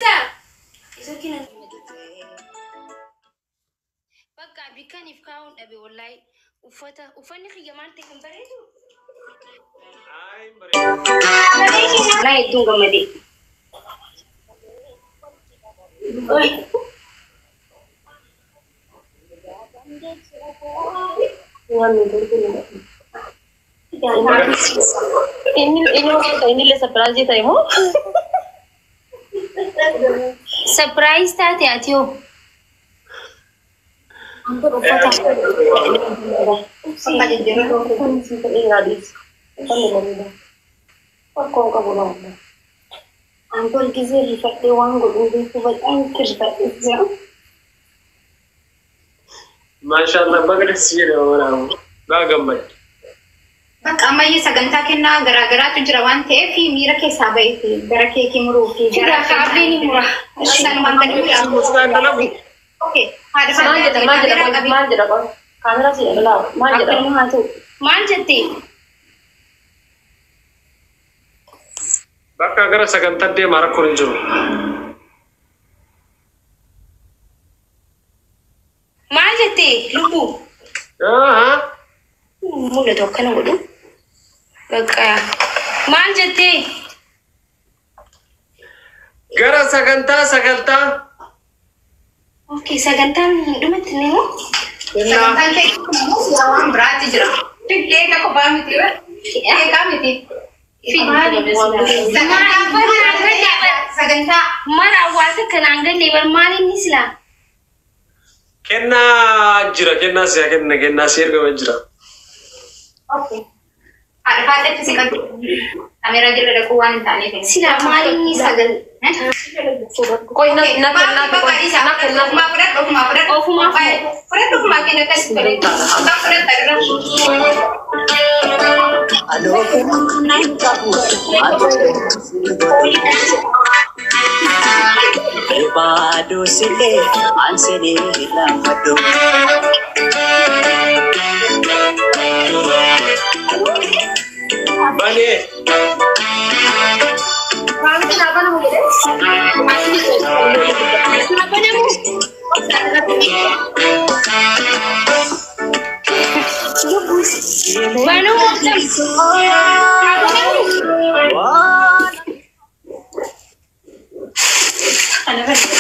Ibsa. Isa kina. Bakka bikkaniif kaa'uun dhabe wallahi uffata uffanni kiyya maal ta'e hin bareedu. Wallahi hedduun gammadee. Inni inni inni illee surprise ta'e moo? Surprise taate ati hoo? Uffata. Uffanni si ta'e yaadis. Uffanni bareeda. Rakkoon qabu laata. Antool gisee rifadhee waan godhuu beeku baay'een itti rifadhee jira. Maashaallah baga si jedhe waraabuu. Baga gammadde. Bakka ammayyuu sagantaa kennaa garaagaraatu jira waan ta'eef miira keessaa baheeti gara keekii muruu fi gara Kaabbee ni mura. Sanumaan gadi mura. Mustaan dalagu. Okay. Haadha Maal jedha maal jedha maal jedha qoy. Kaameraa si jedha laa maal jedha. Akkanuma haa ta'u. Maal jettee? Bakka gara sagantaa deemaa rakkoon hin jiru. Maal jettee lubbuu? Haa. Mul'atu akkana godhu. Bakka maal jettee? Gara sagantaa sagantaa. Okay, sagantaan hin dhumatti ni moo? Kennaa. Sagantaan keekii kun immoo siyaa waan biraatti jira. Keeka kophaa miti. Keekaa miti. Sagantaa Mana awwaalta kanaan galle bar maal inni silaa? Kennaa jira kennaa si haa kenna kennaa si ergama jira. Okay. Haadha faadhatti si qabdi. Kaameeraa jala dhaquu waan hin taaneef. Silaa maal inni sagantaa? Qoy na na kennaa qoy na kennaa. Ofumaa fudhadhu, ofumaa fudhadhu. Ofumaa fudhadhu. Fudhadhu ofumaa kenna akkasitti tole. Ofumaa fudhadha dura. Barbaadu silee ansinii lammadu. Banee. Maamilli naa banamu jedhee. Haa banamu. Banuu akkam? Haa banamu.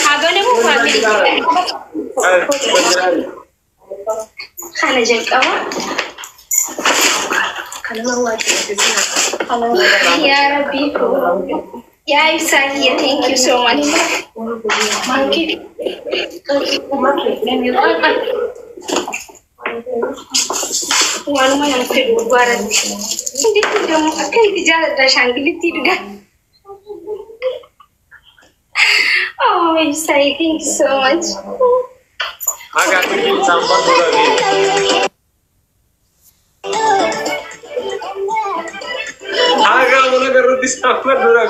Haa banamu faamilii. Kana jalqaba. Yaa Rabbii koo. Yaa Ibsaa kiyya thank you so much. Waanuma nama fedhu dhugaarratti. Inditti ደግሞ akka itti jaaladha shaangilittii dhugaa. Oh, Ibsaa, thank you so much. Haga ati isaan bakka Haga mana garuu isaan bakka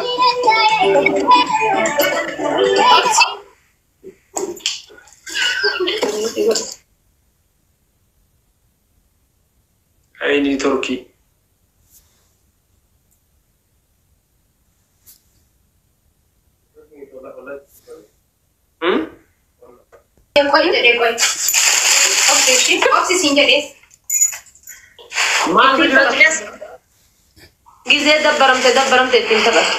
Ayni Turkii. Hmm? Qoy jedhee qoy. Okay, ishii obsi siin jedhees. Maal jira? Gizee dabbaramte dabbaramte ittiin taphatu.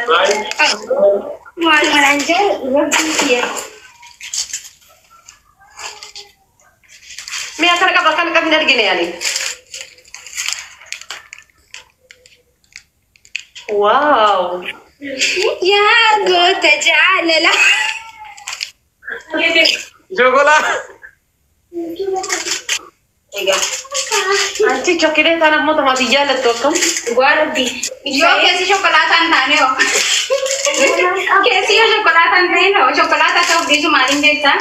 Maal? Waanuma naan jaalladhu Rabbii kiyya. Mee akkana qaba akkana qabi hin argine ani. Waaw. Yaa goota jaalala. Chokolaa. Egaa. Anchi chokileetaan ammoo tamaatii jaallattu akkam? Dhugaa Rabbii. Yoo keessi shokolaataa hin taane hoo? Keessi yoo shokolaataa hin ta'in hoo? Shokolaataa ta'uuf dhiisu maaliin beektaa?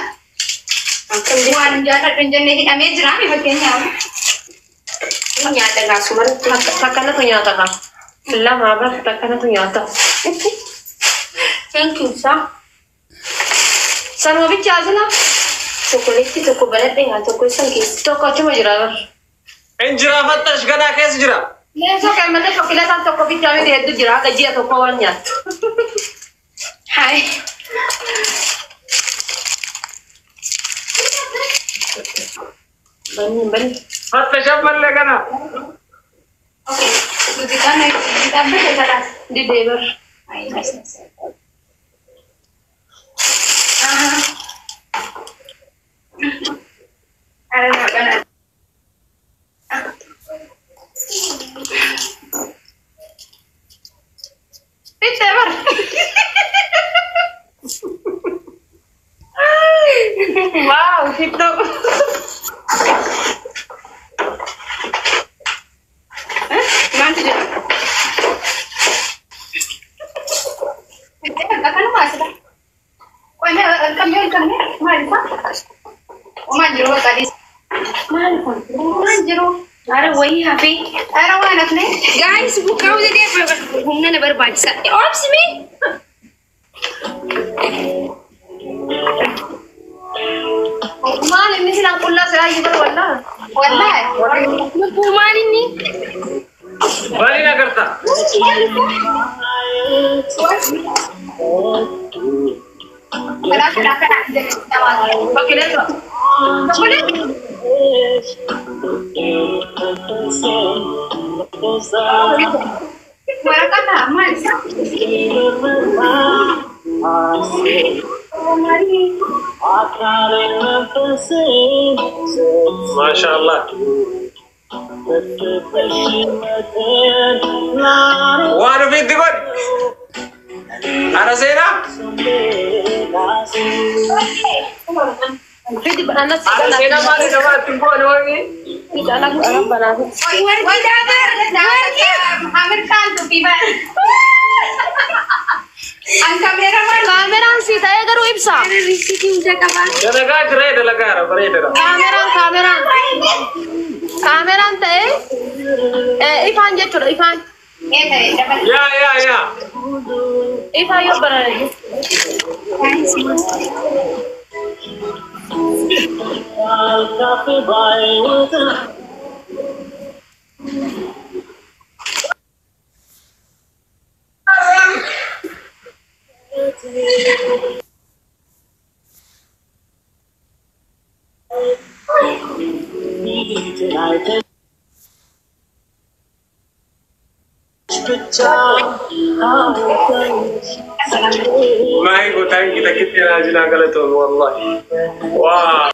Waan hin jaalladhu hin jenne hidhamee jira mi fakkeenyaaf. Nyaata gaasumarratti. Takkanatu nyaata kaa. Lama bar takkanatu nyaata. Thank you, sir. Sanuma bichaa sila. Chokoleetti tokko baladhee haa tokko san keessa. Tokko achuma jira bar. Injira fattash ganaa keessa jira. Leensoo kan malee chokoleetaan tokko bichaa miti hedduu jira. Haga ji'a tokko waan nyaattu. Hayi. Banni banni. Fattash ammallee kana. Okay. Muuziqaan dhaabbate kadhaas. Didee bar. Ara bana. Fittee bar. Waaw fittuu. Maaltu jira? Akkanuma asirra. Qoy qabnee ol qabnee maal isaa? Maal jiru bakka adiis? Maal kun? Maal jiru? Ara wayii hafee. Ara waan hafne? Guys, buqqaa'uu didee humna na barbaachisa. Obsi mee? Maal inni silaan qullaa silaa iyyuu bar wallaa. Wallaahi. Lubbuu maal inni? Bani agarta. Kadhaa kadhaa kadhaa. Chokoleetaa. Chokoleetii. Waraqaa maal isaa? Maashaallah. Waan ofiitti godhi. Ana seenaa. Fidi anas Ana seenaa maali nama ittiin bu'an warri. anas banaa. Warqii warqii Ameerikaan tuffii bara. An kameeramaan Kaameraan si ta'ee garuu ibsa. Riisitii hunda qabaa. Dalagaa jira dalagaa jira bareedadha. Kaameraan kaameraan. Kaameraan ta'ee ifaan jechuudha ifaan. Ee ta'e dabala. Yaa yaa yaa. Ifaan yoo barare. Maayi gootaan kita kitti tajaajilaa galatoon wallahi. Waa.